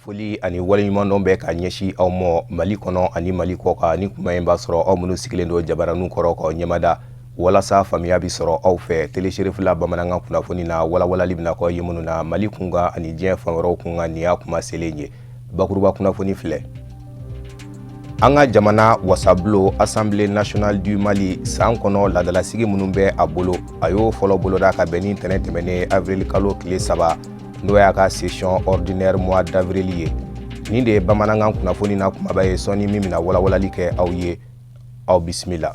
Foli ani waleɲumandɔn bɛ ka ɲɛsin aw ma Mali kɔnɔ ani Mali kɔkan. Ni kuma in b'a sɔrɔ aw minnu sigilen don jabaraninw kɔrɔ k'aw ɲɛmada walasa faamuya bɛ sɔrɔ aw fɛ Télé Cherif la bamanankan kunnafoni na, walawalali bɛna k'aw ye minnu na Mali kunkan ani diɲɛ fan wɛrɛw kunkan. Nin y'a kuma selen ye. Bakuruba kunnafoni filɛ. An ka jamana wasabulon, Assemblée nationale du Mali, san kɔnɔ laadalasigi minnu bɛ a bolo, a y'o fɔlɔ boloda ka bɛn ni tɛnɛn tɛmɛnen avril kalo tile 3, n'o y'a ka session ordinaire mois d'avril ye. Nin de ye bamanankan kunnafoni na kumaba ye sɔɔni, min bɛna walawalali kɛ aw ye. Aw bisimila.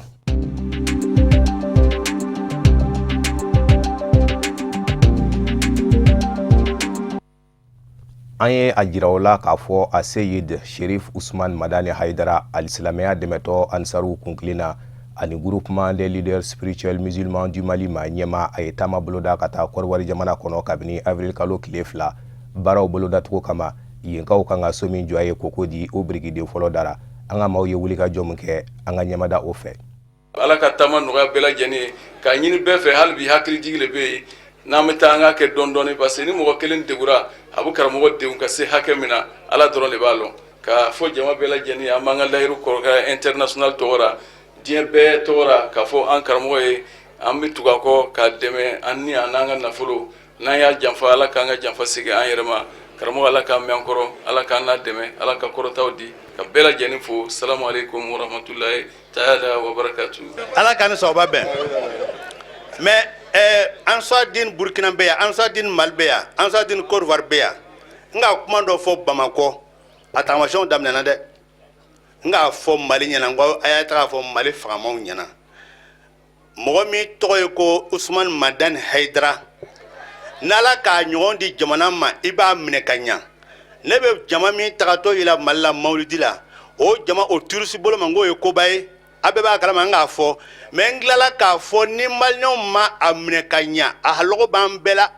An ye a jira o la k'a fɔ a Seyid Sherif Usman Madani Haidara, alisilamɛya dɛmɛtɔ Ansaru kunkilenna ani groupement des leaders spirituels musulmans du Mali ma ɲɛma, a ye taama boloda ka taa Kɔdiwari jamana kɔnɔ kabini avril kalo tile 2 baaraw bolodacogo kama. Yenkaw kan ka so min jɔ a ye Cocody, o birikiden fɔlɔ dara. An ka maaw ye wulikajɔ min kɛ, an ka ɲɛmada o fɛ. Ala ka taama nɔgɔya bɛɛ lajɛlen ye. K'a ɲini bɛɛ fɛ hali bi, hakili jigi de bɛ yen. N'an bɛ taa, an k'a kɛ dɔɔni dɔɔni, parce que ni mɔgɔ kelen degura, a bɛ karamɔgɔ degun ka se hakɛ min na, Ala dɔrɔn de b'a lɔn. K'a fɔ jama bɛɛ lajɛlen ye, an b'an ka layiru kɔrɔkɛ international tɔgɔ la, diɲɛ bɛɛ tɔgɔ la, k'a fɔ an karamɔgɔ ye, an bɛ tugu a kɔ k'a dɛmɛ, an ni an n'an ka nafolo. N'an y'a janfa, Ala k'an ka janfa segin an yɛrɛ ma. Karamɔgɔ, Ala k'an mɛn an kɔrɔ, Ala k'an n'a dɛmɛ, Ala ka kɔrɔtaw di. Ka bɛɛ lajɛlen fo. Salamu aleykum warahmatulahi taala wabarakatu. Ala k'an ni sababa bɛn. Mais Ansar Dine Burkina bɛ yan, Ansar Dine Mali bɛ yan, Ansar Dine Côte d'Ivoire bɛ yan. N ka kuma dɔ fɔ Bamakɔ, a taamasiyɛnw daminɛna dɛ. N k'a fɔ Mali ɲɛna, n ko a y'a taga fɔ Mali fagamaw ɲɛna, mɔgɔ min tɔgɔ ye ko Usumani Madani Hayidara, n'Ala k'a ɲɔgɔn di jamana ma, i b'a minɛ ka ɲa. Ne bɛ jama min tagatɔ yira Mali la mawulidi la, o jama o turisi bolo ma, n k'o ye koba ye, a bɛɛ b'a kalama. N k'a fɔ, mais n tilala k'a fɔ, ni maliyɛnw ma a minɛ ka ɲa, a halɔgɔ b'an bɛɛ la.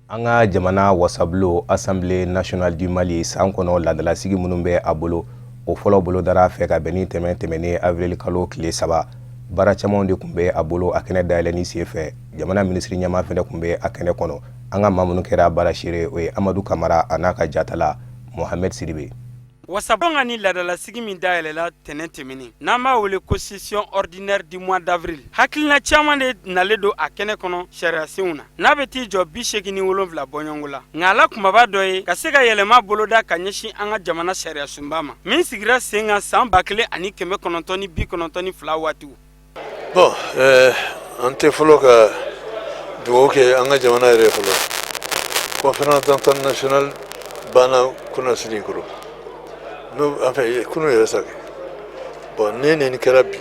An ka jamana wasabulon, Assemblée nationale du Mali, san kɔnɔ laadalasigi minnu bɛ a bolo, o fɔlɔ bolodara a fɛ ka bɛn ni tɛmɛ tɛmɛnen avril kalo tile 3. Baara camanw de tun bɛ a bolo a kɛnɛ dayɛlɛnni senfɛ. Jamana minisiri ɲɛmaa fɛnɛ tun bɛ a kɛnɛ kɔnɔ. An ka maa minnu kɛra baara seere, o ye Amadu Kamara a n'a ka jatala Mohamed Sidibe. Wasabulon ka ni laadalasigi min dayɛlɛla tɛnɛn tɛmɛnen, n'an b'a wele ko session ordinaire du mois d'avril, hakilina caman de nalen don a kɛnɛ kɔnɔ sariyasenw na, n'a bɛ t'i jɔ 87 bɔɲɔgɔnko la. Nka a la kunbaba dɔ ye ka se ka yɛlɛma boloda ka ɲɛsin an ka jamana sariyasunba ma min sigira sen kan san 1992 waatiw. Bon, an tɛ fɔlɔ ka dugawu kɛ an ka jamana yɛrɛ fɔlɔ. Conférence d'entente nationale banna kunnasini kɔrɔ, n'o enfin kunu yɛrɛ sa kɛ. Bon, ni nin kɛra bi,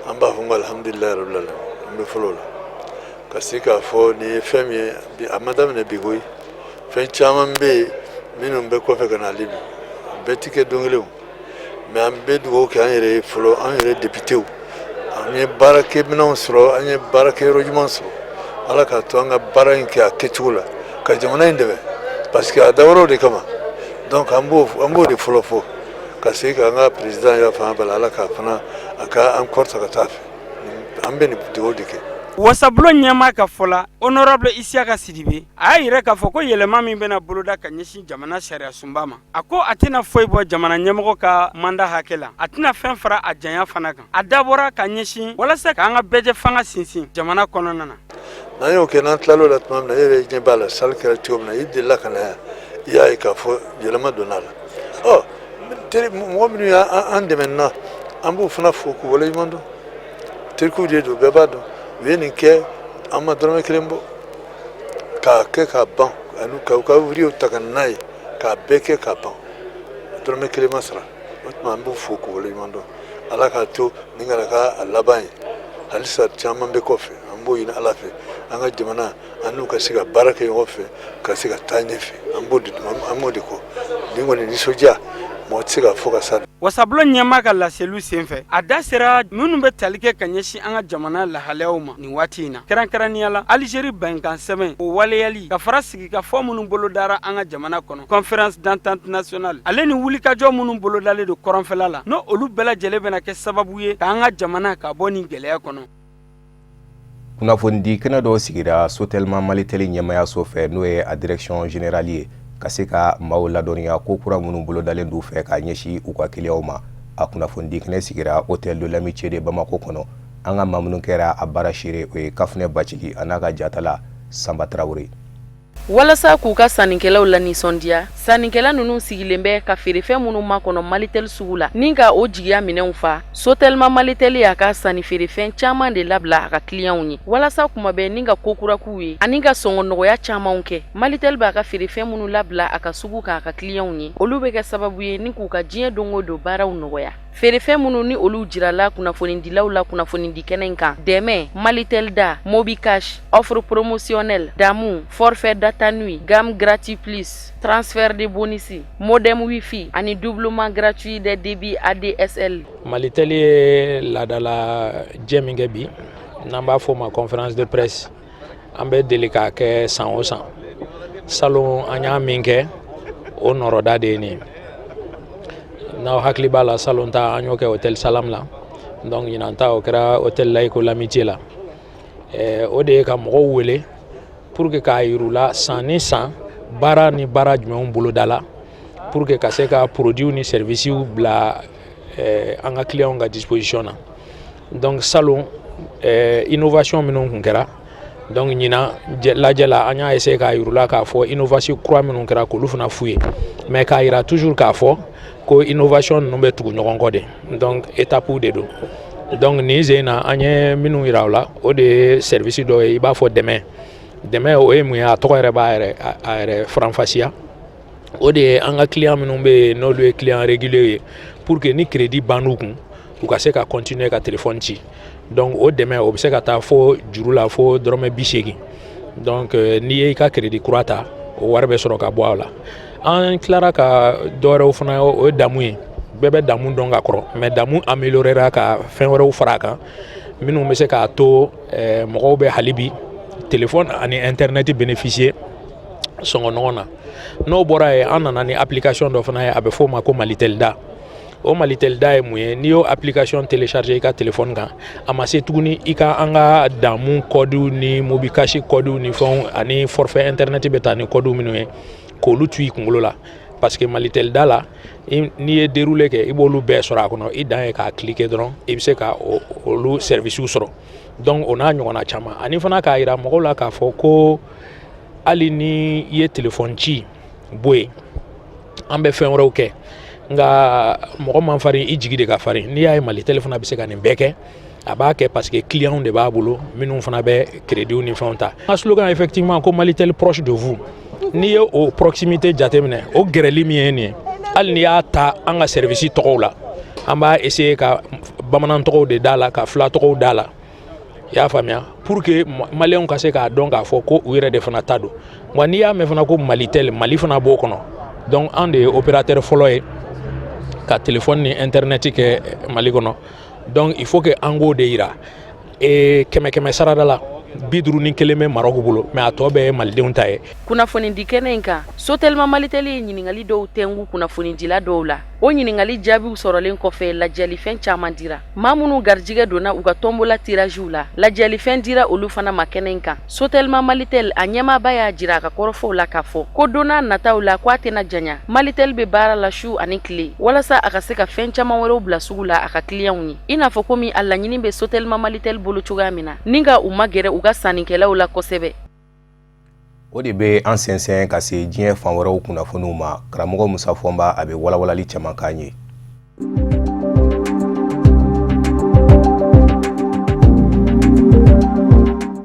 an b'a fɔ ko alhamdulilayi rabbil alamin. An bɛ fɔlɔ la ka se k'a fɔ nin ye fɛn min ye bi, a ma daminɛ bi koyi. Fɛn caman bɛ yen minnu bɛ kɔfɛ ka na hali bi, bɛɛ ti kɛ don kelen o. Mais an bɛ dugawu kɛ an yɛrɛ ye fɔlɔ, an yɛrɛ députéw, an ye baarakɛminɛnw sɔrɔ, an ye baarakɛyɔrɔ ɲuman sɔrɔ. Ala k'a to an ka baara in kɛ a kɛcogo la ka jamana in dɛmɛ, parce que a dabɔra o de kama. Donc an b'o de fɔlɔ fɔ ka se k'an ka président y'a fanga bala, Ala k'a fana a ka an kɔrɔta ka taa fɛ. An bɛ nin dugawu de kɛ. Wasabulon ɲɛmaa ka fɔ la, honorable Isiyaka Sidibe, a y'a yira k'a fɔ ko yɛlɛma min bɛna boloda ka ɲɛsin jamana sariyasunba ma, a ko a tɛna foyi bɔ jamana ɲɛmɔgɔ ka mandat hakɛ la, a tɛna fɛn fara a janya fana kan. A dabɔra ka ɲɛsin walasa k'an ka bɛɛjɛ fanga sinsin jamana kɔnɔna na. N'an y'o kɛ, n'an tilal'o la tuma min na, e yɛrɛ ɲɛ b'a la salle kɛra cogo min na, i delila ka na yan, i y'a ye k'a fɔ yɛlɛma donna a la. Ɔ teri mɔgɔ minnu y'an dɛmɛ nin na, an b'u fana fo k'u waleɲuman dɔn. Terikuw de don, bɛɛ b'a dɔn u ye nin kɛ, an ma dɔrɔmɛ kelen bɔ k'a kɛ k'a ban, ani ka u ka ouvriers ta ka na n'a ye k'a bɛɛ kɛ k'a ban, dɔrɔmɛ kelen ma sara. O tuma an b'u fo k'u waleɲuman dɔn. Ala k'a to nin kana k'a laban ye. Halisa caman bɛ kɔfɛ, an b'o ɲini Ala fɛ, an ka jamana an n'u ka se ka baara kɛ ɲɔgɔn fɛ ka se ka taa ɲɛfɛ. An b'o de kɔ. Nin kɔni nisɔndiya, mɔgɔ tɛ se k'a fɔ ka sa. Wasabulon ɲɛmaa ka laseliw senfɛ, a da sera minnu bɛ tali kɛ ka ɲɛsin an ka jamana lahalayaw ma nin waati in na, kɛrɛnkɛrɛnnenya la Alizeri bɛnkan sɛbɛn o waleyali, ka fara sigikafɔ minnu bolodara an ka jamana kɔnɔ, conférence d'entente nationale, ale ni wulikajɔ minnu bolodalen don kɔrɔnfɛla la, n'o olu bɛɛ lajɛlen bɛna kɛ sababu ye k'an ka jamana ka bɔ nin gɛlɛya kɔnɔ. Kunnafonidi kɛnɛ dɔw sigira Sotelma Malitel ɲɛmayaso fɛ, n'o ye a direction générale ye. Ka se ka maaw ladɔnniya ko kura minnu bolodalen d'u fɛ k'a ɲɛsin u ka kiliyanw ma. A kunnafonidi kɛnɛ sigira Hôtel de l'Amitié de Bamako kɔnɔ. An ka maa minnu kɛra a baara seere, o ye Kafunɛ Bacili a n'a ka jatala Sanba Tarawele. Walasa k'u ka sannikɛlaw lanisɔndiya, sannikɛla ninnu sigilen bɛ ka feerefɛn minnu makɔnɔ Malitel sugu la ni ka o jigiya minɛnw fa, Sotelma Malitel y'a ka sannifeerefɛn caman de labila a ka kiliyanw ye walasa kuma bɛɛ ni ka ko kura k'u ye ani ka sɔngɔ nɔgɔya camanw kɛ. Malitel b'a ka feerefɛn minnu labila a ka sugu kan a ka kiliyanw ye, olu bɛ kɛ sababu ye ni k'u ka diɲɛ don o don baaraw nɔgɔya. Feerefɛn minnu ni olu jirala kunnafonidilaw la kunnafonidi kɛnɛ in kan, dɛmɛ, Malitel da, Mobicash, offre promotionnelle, damu, forfait data nuit, gamme gratuit plus, transfert de bonus, modem wifi ani doublement gratuit des débits ADSL. Malitel ye laadala jɛ min kɛ bi, n'an b'a fɔ o ma conférence de presse, an bɛ deli k'a kɛ san o san. Salon an y'a min kɛ, o nɔrɔda de ye nin ye. N'aw hakili b'a la, salon ta an y'o kɛ Hôtel Salam la. Donc ɲinan ta, o kɛra Hôtel Laïco l'Amitié la. O de ye ka mɔgɔw wele pour que k'a yir'u la san ni san, baara ni baara jumɛnw boloda la pour que ka se ka produits ni services bila an ka clients ka disposition na. Donc salon innovation minnu tun kɛra, donc ɲinan lajɛ la, an y'a essayer k'a yir'u la k'a fɔ innovation kura minnu kɛra, k'olu fana f'u ye, mais k'a yira toujours k'a fɔ ko innovation ninnu bɛ tugu ɲɔgɔn kɔ de, donc étape de don. Donc nin sen na, an ye minnu yira u la, o de ye service dɔ ye, i b'a fɔ dɛmɛ. Dɛmɛ, o ye mun ye? A tɔgɔ yɛrɛ b'a yɛrɛ a yɛrɛ faranfasiya. O de ye an ka client minnu bɛ yen, n'olu ye client régulier ye, pour que ni crédit bann'u kun, u ka se ka continuer ka téléphone ci. Donc o dɛmɛ, o bɛ se ka taa fo juru la fo dɔrɔmɛ 80. Donc n'i ye i ka crédit kura ta, o wari bɛ sɔrɔ ka bɔ a la. An tilara ka dɔwɛrɛw fana, o ye damu ye. Bɛɛ bɛ damu dɔn ka kɔrɔ, mais damu améliorera ka fɛn wɛrɛw fara a kan minnu bɛ se k'a to mɔgɔw bɛ hali bi téléphone ani internet bénéficier sɔngɔ nɔgɔn na. N'o bɔra yen, an nana ni application dɔ fana ye, a bɛ f'o ma ko Malitel da. O Malitel da ye mun ye? N'i y'o application télécharger i ka téléphone kan, a ma se tuguni i ka an ka damu code ni Mobicash code ni fɛnw ani forfait internet bɛ taa ni code minnu ye, k'olu tu i kunkolo la, parce que Malitel da la, n'i ye déroulé kɛ, i b'olu bɛɛ sɔrɔ a kɔnɔ. I dan ye k'a cliquer dɔrɔn, i bɛ se ka olu services sɔrɔ. Donc o n'a ɲɔgɔnna caman, ani fana k'a yira mɔgɔw la k'a fɔ ko hali ni i ye téléphone ci bɔ yen, an bɛ fɛn wɛrɛw kɛ. Nka mɔgɔ man farin, i jigi de ka farin. N'i y'a ye Malitel fana bɛ se ka nin bɛɛ kɛ, a b'a kɛ parce que clients de b'a bolo minnu fana bɛ crédit ni fɛnw ta. An ka slogan, effectivement, ko Malitel proche de vous. N'i ye o proximité jateminɛ, o gɛrɛli min ye nin ye, hali n'i y'a ta an ka service tɔgɔw la, an b'a essayer ka bamanan tɔgɔw de d'a la, ka fila tɔgɔw d'a la, i y'a faamuya, pour que maliyɛnw ka se k'a dɔn k'a fɔ ko u yɛrɛ de fana ta don. Wa n'i y'a mɛn fana ko Malitel, Mali fana b'o kɔnɔ. Donc an de ye opérateur fɔlɔ ye ka téléphone ni internet kɛ Mali kɔnɔ. Donc il faut que an k'o de yira. Kɛmɛ kɛmɛ sarada la, 51 bɛ Maroc bolo, mais a tɔ bɛɛ ye malidenw ta ye. Kunnafonidi kɛnɛ in kan, Sotelma Malitel ye ɲininkali dɔw tɛngu kunnafonidila dɔw la. O ɲininkali jaabiw sɔrɔlen kɔfɛ, ladiyalifɛn caman dira. Maa minnu garijɛgɛ donna u ka tɔnbola tirajiw la, ladiyalifɛn dira olu fana ma kɛnɛ in kan. Sotelma Malitel a ɲɛmaaba y'a jira a ka kɔrɔfɔw la k'a fɔ ko don n'a nataw la, ko a tɛna janya, Malitel bɛ baara la su ani tile walasa a ka se ka fɛn caman wɛrɛw bila sugu la a ka kiliyanw ye, i n'a fɔ komi a laɲini bɛ Sotelma Malitel bolo cogoya min na, ni ka u magɛrɛ u ka sannikɛlaw la kosɛbɛ. O de bɛ an sɛnsɛn ka se diɲɛ fan wɛrɛw kunnafoniw ma. Karamɔgɔ Musa Fɔnba, a bɛ walawalali caman k'an ye.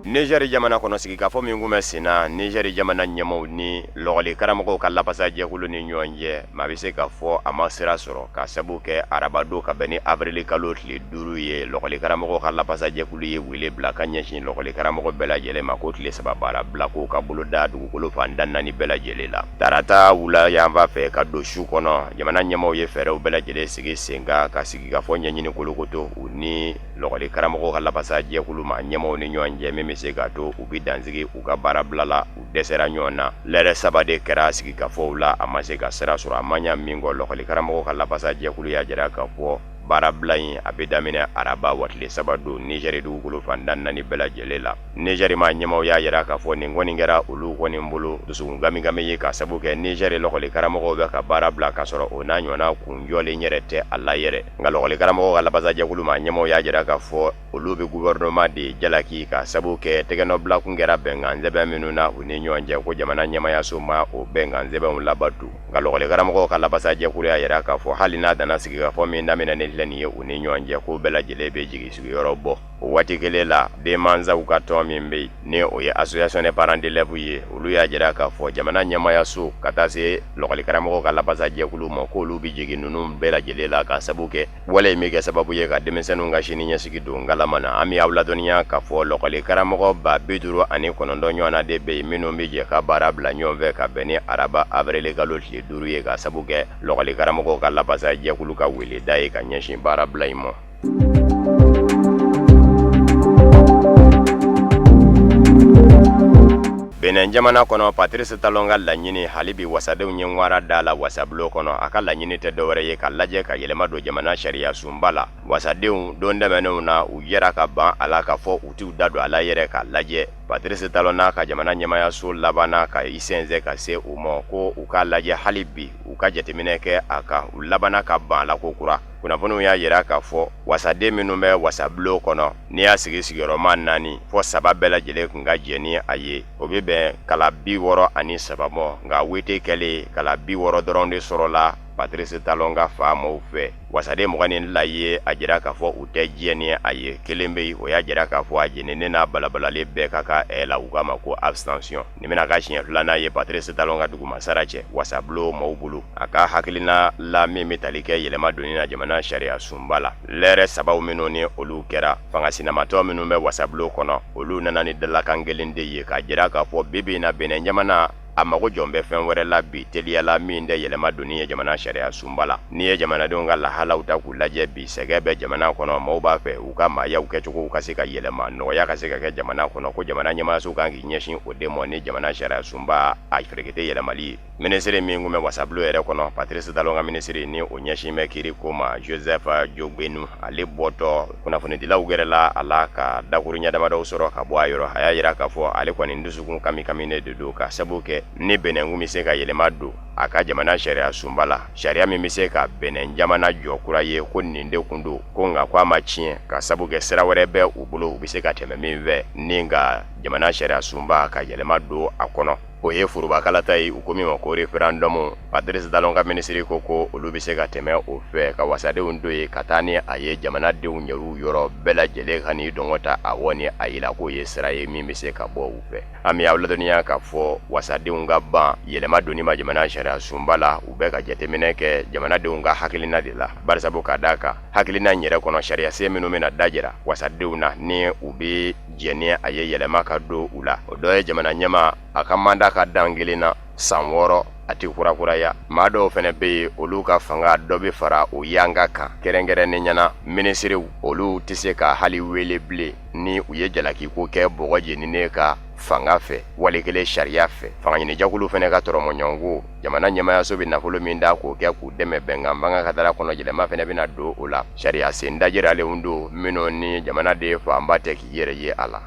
Nizɛri jamana kɔnɔ, sigikafɔ min tun bɛ sen na Nizɛri jamana ɲɛmaaw ni lɔgɔli karamɔgɔw ka lafasajɛkulu ni ɲɔgɔn cɛ, maa bɛ se k'a fɔ a ma sira sɔrɔ, ka sabu kɛ arabadon ka bɛn ni avril kalo tile 5 ye, lɔgɔli karamɔgɔw ka lafasajɛkulu ye wele bila ka ɲɛsin lɔgɔli karamɔgɔ bɛɛ lajɛlen ma ko tile 3 baara bila k'o ka boloda dugukolo fan tan naani bɛɛ lajɛlen la. Tarata wula yanfan fɛ ka don su kɔnɔ, jamana ɲɛmaaw ye fɛɛrɛw bɛɛ lajɛlen sigi sen kan ka sigikafɔ ɲɛɲini kolokoto u ni lɔgɔli karamɔgɔw ka lafasajɛkulu ma ɲɛmaaw ni ɲɔgɔn cɛ, min bɛ se k'a to u bɛ dansigi u ka baara bila la. U dɛsɛra ɲɔgɔn na. Lɛrɛ 3 de kɛra sigikafɔw la, a ma se ka sira sɔrɔ. A ma ɲa min kɔ, lɔgɔli karamɔgɔw ka lafasajɛkulu y'a jira k'a fɔ Baarabila in a bɛ daminɛ araba wa tile 3 don Nizɛri dugukolo fan tan 4 bɛɛ lajɛlen la. Nizɛri maa ɲɛmaaw y'a jira k'a fɔ nin kɔni kɛra olu kɔni bolo dusukun kamikami ye k'a sabu kɛ Nizɛri lɔkɔli karamɔgɔw bɛ ka baara bila k'a sɔrɔ o n'a ɲɔgɔnna kun jɔlen yɛrɛ tɛ a la yɛrɛ. Nka lɔkɔli karamɔgɔw ka labasajɛkulu maa ɲɛmaaw y'a jira k'a fɔ olu bɛ gouvernement de jalaki k'a sabu kɛ tɛgɛnɔbila kun kɛra bɛnkan sɛbɛn minnu na u ni ɲɔgɔn cɛ ko jamana ɲɛmaayaso ma o bɛnkan sɛbɛnw labato. Nka lɔkɔli karamɔgɔw ka labasajɛkulu y'a jira k'a fɔ hali n'a danna sigikafɔ min daminɛnen filɛ nin ye u ni ɲɔgɔn cɛ ko bɛɛ lajɛlen bɛ jigin sigiyɔrɔ bɔ. O waati kelen la, denmansaw ka tɔn min bɛ yen ni o ye association des parents d'élèves ye, olu y'a jira k'a fɔ jamana ɲɛmaayaso ka taa se lɔkɔli karamɔgɔw ka labasajɛkulu ma k'olu bɛ jigin ninnu bɛɛ lajɛlen la k'a sabu kɛ wale in bɛ kɛ sababu ye ka denmisɛnninw ka sini ɲɛsigi don ngalama na. An bɛ aw ladɔnniya k'a fɔ lɔkɔli karamɔgɔ 59,000 ɲɔgɔnna de bɛ yen minnu bɛ jɛ ka baara bila ɲɔgɔn fɛ ka bɛn ni araba avril kalo tile 5 ye k'a sabu kɛ lɔkɔli karamɔgɔw ka labasajɛkulu ka weleda ye ka ɲɛsin baara bila in ma. Benin jamana kɔnɔ, Patrice Talon ka laɲini hali bi wasadenw ye ŋwara da la wasabulon kɔnɔ. A ka laɲini tɛ dɔwɛrɛ ye ka lajɛ ka yɛlɛma don jamana sariya sunba la. Wasadenw don tɛmɛnenw na, u jɛra ka ban a la k'a fɔ u t'u da don a la yɛrɛ k'a lajɛ. Patrice Talon n'a ka jamana ɲɛmaayaso labanna ka i sɛnsɛn ka se u ma ko u k'a lajɛ hali bi u ka jateminɛ kɛ a kan. U labanna ka ban a la kokura. Kunnafoniw y'a jira k'a fɔ wasaden minnu bɛ wasabulon kɔnɔ, n'i y'a sigi sigiyɔrɔma 4 fɔ 3 bɛɛ lajɛlen tun ka jɛn ni a ye, o bɛ bɛn kala 63 ma. Nka wote kɛlen, kala 60 dɔrɔn de sɔrɔla Patrice Talon ka fan mɔgɔw fɛ. Wasaden 22 ye a jira k'a fɔ u tɛ jɛn ni a ye. Kelen bɛ yen, o y'a jira k'a fɔ a jeninen n'a balabalalen bɛɛ ka kan ɛ la, u k'a ma ko abstention. Nin bɛna k'a siɲɛ filanan ye Patrice Talon ka dugumasara cɛ wasabulon mɔgɔw bolo. A ka hakilina la min bɛ tali kɛ yɛlɛma donni na jamana sariya sunba la, lɛrɛ sabaw minnu ni olu kɛra, fanga sinamatɔ minnu bɛ wasabulon kɔnɔ, olu nana ni dalakan kelen de ye k'a jira k'a fɔ bi bi in na Benin jamana a mago jɔn bɛ fɛn wɛrɛ la bi teliya la min tɛ yɛlɛma donni ye jamana sariya sunba la. N'i ye jamanadenw ka lahalaw ta k'u lajɛ bi, sɛgɛn bɛ jamana kɔnɔ, maaw b'a fɛ u ka maayaw kɛcogow ka se ka yɛlɛma, nɔgɔya ka se ka kɛ jamana kɔnɔ, ko jamana ɲɛmaayaso kan k'i ɲɛsin o de ma ni jamana sariya sunba a ferekete yɛlɛmali ye. Minisiri min tun bɛ wasabulon yɛrɛ kɔnɔ, Patrice Talon ka minisiri ni o ɲɛsin bɛ kiiri ko ma, Joseph Djogbénou, ale bɔtɔ kunnafonidilaw gɛrɛla a la ka dakuruɲɛ damadɔw sɔrɔ ka bɔ a yɔrɔ. A y'a jira k'a fɔ ale kɔni dusukun kamikaminen de don ka sabu kɛ ni Benin kun bɛ se ka yɛlɛma don a ka jamana sariya sunba la, sariya min bɛ se ka Benin jamana jɔ kura ye, ko nin de kun don, ko nka ko a ma tiɲɛ ka sabu kɛ sira wɛrɛ bɛ u bolo u bɛ se ka tɛmɛ min fɛ ni ka jamana sariya sunba ka yɛlɛma don a kɔnɔ. O ye forobakalata ye, u ko min ma ko référendum. Patrice Talon ka minisiri ko ko olu bɛ se ka tɛmɛ o fɛ ka wasadenw to yen ka taa ni a ye jamanadenw yɛrɛw yɔrɔ bɛɛ lajɛlen ka n'i dɔngɔ ta awɔ ni ayi la, k'o ye sira ye min bɛ se ka bɔ u fɛ. An bɛ aw ladɔnniya k'a fɔ wasadenw ka ban yɛlɛma donni ma jamana sariya sunba la, u bɛ ka jateminɛ kɛ jamanadenw ka hakilina de la, barisabu ka d'a kan hakilina in yɛrɛ kɔnɔ sariyasen minnu bɛna dajira wasadenw na ni u bɛ jɛn ni a ye yɛlɛma ka don u la, o dɔ ye jamana ɲɛmaa a ka manda ka dan kelen na san 6, a tɛ kurakuraya. Maa dɔw fana bɛ yen, olu ka fanga dɔ bɛ fara o yanga kan, kɛrɛnkɛrɛnnenya na minisiriw, olu tɛ se ka hali wele bilen ni u ye jalakiko kɛ bɔgɔ jeninen ka fanga fɛ wali kelen sariya fɛ. Fangaɲinijɛkulu fana ka tɔrɔmɔɲɔgɔnko, jamana ɲɛmaayaso bɛ nafolo min da k'o kɛ k'u dɛmɛ bɛnkan fanga kadara kɔnɔ, yɛlɛma fana bɛna don o la. Sariya sen dajiralenw don minnu ni jamanaden fanba tɛ k'i yɛrɛ ye a la.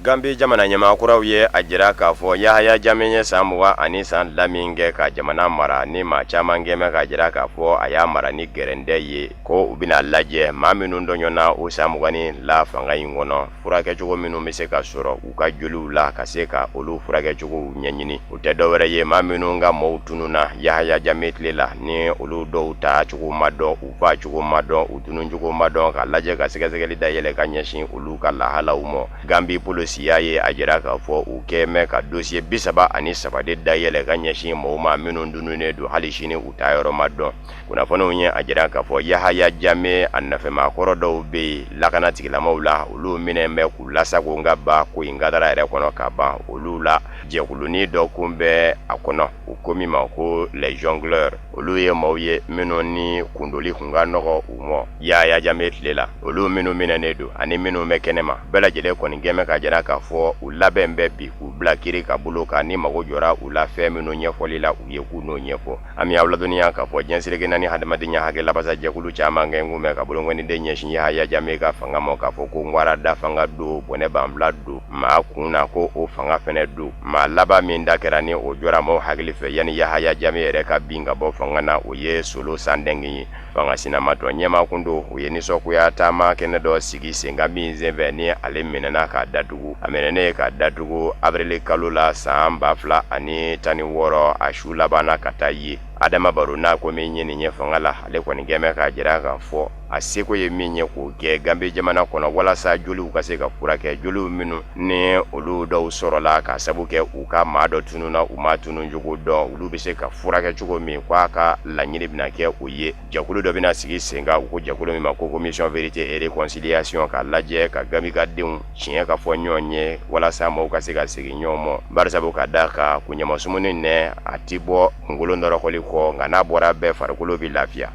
Gambi jamana ɲɛmaa kuraw ye a jira k'a fɔ Yahaya Jame ye san 20 ni san 2 min kɛ ka jamana mara, ni maa caman kɛmɛ k'a jira k'a fɔ a y'a mara ni gɛrɛndɛ ye, ko u bɛna lajɛ maa minnu tɔɲɔna o san 22 fanga in kɔnɔ, furakɛcogo minnu bɛ se ka sɔrɔ u ka joliw la ka se ka olu furakɛcogow ɲɛɲini. O tɛ dɔwɛrɛ ye maa minnu ka mɔɔw tununna Yahaya Jame tile la, ni olu dɔw taa cogo ma dɔn, u faa cogo ma dɔn, u tunun cogo ma dɔn, ka lajɛ ka sɛgɛsɛgɛli dayɛlɛ ka ɲɛsin olu ka lahalaw ma. Gambi polosiya ye a jira k'a fɔ u kɛn bɛ ka dosiye 33 de dayɛlɛ ka ɲɛsin mɔgɔw ma minnu tununnen don, hali sini u taa yɔrɔ ma dɔn. Kunnafoniw ye a jira k'a fɔ Yahaya Jame a nɔfɛmaa kɔrɔ dɔw bɛ yen lakana tigilamaaw la, olu minɛn bɛ k'u lasago ka ban ko in kadara yɛrɛ kɔnɔ ka ban. Olu la jɛkulunin dɔ kun bɛ a kɔnɔ, u ko min ma ko les jongleurs, olu ye maaw ye minnu ni kundoli kun ka nɔgɔ u ma Yahaya Jame tile la. Olu minnu minɛnen don ani minnu bɛ kɛnɛma, bɛɛ lajɛlen kɔni kɛn bɛ k'a jira k'a fɔ u labɛn bɛ bi k'u bila kiri ka bolo kan ni mago jɔra u la fɛn minnu ɲɛfɔli la u ye k'u n'o ɲɛfɔ. An bɛ aw ladɔnniya k'a fɔ diɲɛ seleke naani hadamadenya hakɛ labasa jɛkulu caman kɛ kun bɛ ka bolongɔniden ɲɛsin Yahaya Jame ka fanga ma k'a fɔ ko ŋwara da fanga don, bɔnɛ banfula don maa kun na, ko o fanga fɛnɛ don. Maa laban min da kɛra ni o jɔra maaw hakili fɛ yanni Yahaya Jame yɛrɛ ka bin ka bɔ fanga na, o ye Solo Sandeng ye. Fanga sinamatɔn ɲɛmaa kun don. U ye nisɔngoya taama kɛnɛ dɔ sigi sen kan min senfɛ ni ale minɛna k'a datugu. A minɛnen k'a datugu avril kalo la san 2016, a su labanna ka taa ye. Adama Baro n'a ko min ye nin ye fanga la, ale kɔni kɛn bɛ k'a jira k'a fɔ a seko ye min ye k'o kɛ Gambi jamana kɔnɔ walasa joliw ka se ka furakɛ, joliw minnu ni olu dɔw sɔrɔla k'a sabu kɛ u ka maa dɔ tununna, u ma tunun cogo dɔn, olu bɛ se ka furakɛ cogo min, k'a ka laɲini bɛna kɛ o ye. Jɛkulu dɔ bɛna sigi sen kan, u ko jɛkulu min ma ko Commission vérité et réconciliation, k'a lajɛ ka Gambi ka denw tiɲɛ ka fɔ ɲɔgɔn ye walasa maaw ka se ka segin ɲɔgɔn ma, barisabu ka d'a kan kunɲama sumuni nɛ a ti bɔ kunkolo nɔrɔkɔli kɔ, nka n'a bɔra bɛɛ farikolo bɛ lafiya.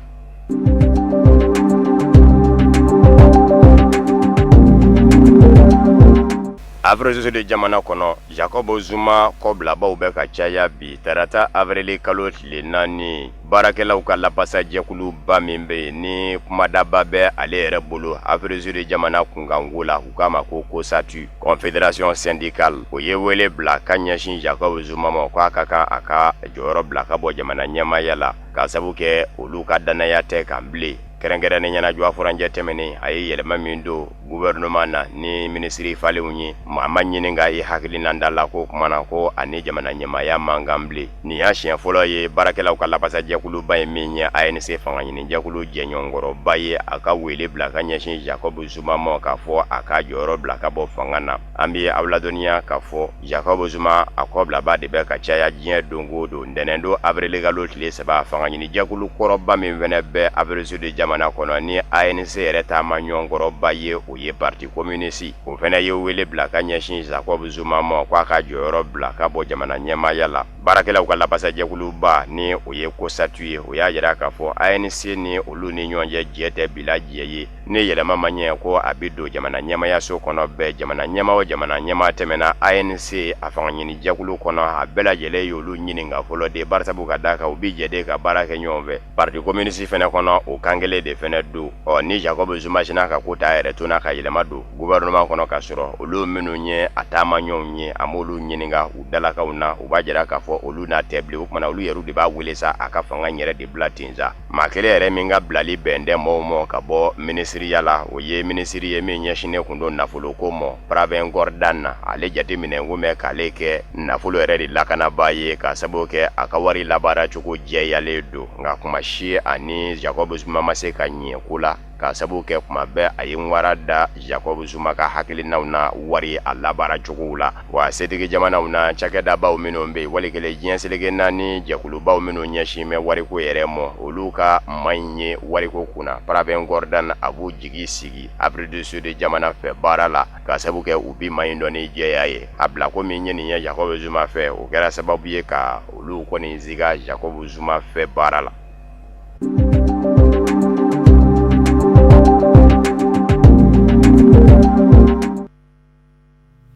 Afrique du Sud jamana kɔnɔ, Jacob Zuma kɔbilabaw bɛ ka caya bi tarata avril kalo tile 4. Baarakɛlaw ka lapasajɛkuluba min bɛ yen ni kumadaba bɛ ale yɛrɛ bolo Afrique du Sud jamana kunkanko la, u k'a ma ko COSATU, Confédération syndicale, o ye wele bila ka ɲɛsin Jacob Zuma ma k'a ka kan a ka jɔyɔrɔ bila ka bɔ jamana ɲɛmaaya la, k'a sabu kɛ olu ka dannaya tɛ kan bilen. Kɛrɛnkɛrɛnnenya la, juwa furancɛ tɛmɛnen, a ye yɛlɛma min don gouvernement na ni minisiri falenw ye, maa ma ɲininka i hakilina da la k'o kuma na ko ani jamana ɲɛmaaya man kan bilen. Nin y'a siɲɛ fɔlɔ ye baarakɛlaw ka lapasajɛkuluba ye min ye ANC fangaɲinijɛkulu jɛɲɔgɔnkɔrɔba ye, a ka wele bila ka ɲɛsin Jacob Zuma ma k'a fɔ a ka jɔyɔrɔ bila ka bɔ fanga na. An bɛ aw ladɔnniya k'a fɔ Jacob Zuma a kɔbilaba de bɛ ka caya diɲɛ don o don. Ntɛnɛn don avril kalo tile 3, fangaɲinijɛkulu kɔrɔba min fana bɛ Afrique du Sud jamana kɔnɔ ni ANC yɛrɛ taama ɲɔgɔnkɔrɔba ye, o ye Parti communiste, o fana ye wele bila ka ɲɛsin Jacob Zuma ma k'a ka jɔyɔrɔ bila ka bɔ jamana ɲɛmaaya la. Baarakɛlaw ka lapasajɛkuluba ni o ye COSATU ye, o y'a jira k'a fɔ ANC ni olu ni ɲɔgɔn cɛ jɛ tɛ bila jɛ ye. Ni yɛlɛma ma ɲɛ ko a bɛ don jamana ɲɛmayaso kɔnɔ bɛɛ, jamana ɲɛmaa o jamana ɲɛmaa tɛmɛna ANC a fangaɲinijɛkulu kɔnɔ, a bɛɛ lajɛlen y'olu ɲininka fɔlɔ de, barisabu ka d'a kan u bɛ jɛ de ka baara kɛ ɲɔgɔn fɛ. Parti communiste fɛnɛ kɔnɔ, o kan kelen de fɛnɛ don. Ɔ ni Jacob Zuma sinna ka ko ta yɛrɛ to n'a ka yɛlɛma don gouvernement kɔnɔ, ka sɔrɔ olu minnu ye a taama ɲɔgɔnw ye, a m'olu ɲininka u dalakanw na, u b'a jira k'a fɔ olu n'a tɛ bilen. O tuma na olu yɛrɛ de b'a wele sa a ka fanga yɛrɛ de bila ten sa. Maa kelen yɛrɛ min ka bilali bɛn tɛ mɔgɔw ma ka bɔ minisiriya la, o ye minisiri ye min ɲɛsinnen kun don nafoloko ma, Pravin Gordhan na. Ale jateminɛ kun bɛ k'ale kɛ nafolo yɛrɛ de lakanabaa ye, k'a sababu kɛ a ka wari labaaracogo jɛyalen don. Nka kuma si ani Jacob Zuma ma se ka ɲɛ ko la, k'a sababu kɛ kuma bɛɛ a ye ŋwara da Jacob Zuma ka hakilinaw na wari a labaaracogow la. Wa setigi jamanaw na cakɛdabaw minnu bɛ yen, wali kelen diɲɛ seleke naani jɛkulubaw minnu ɲɛsin bɛ wariko yɛrɛ ma, olu ka maa in ye wariko kunna Pravin Gordhan, a b'u jigi sigi Afrique du Sud jamana fɛ baara la, k'a sababu kɛ u bi maa in dɔn ni jɛya ye. A bila ko min ye nin ye Jacob Zuma fɛ, o kɛra sababu ye ka olu kɔni siga Jacob Zuma fɛ baara la.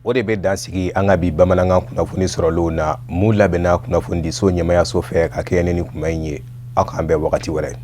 O de bɛ dan sigi an ka bi bamanankan kunnafoni sɔrɔlenw na, mun labɛnna kunnafonidiso ɲɛmayaso fɛ ka kɛɲɛ ni nin kuma in ye. Aw k'an bɛn wagati wɛrɛ.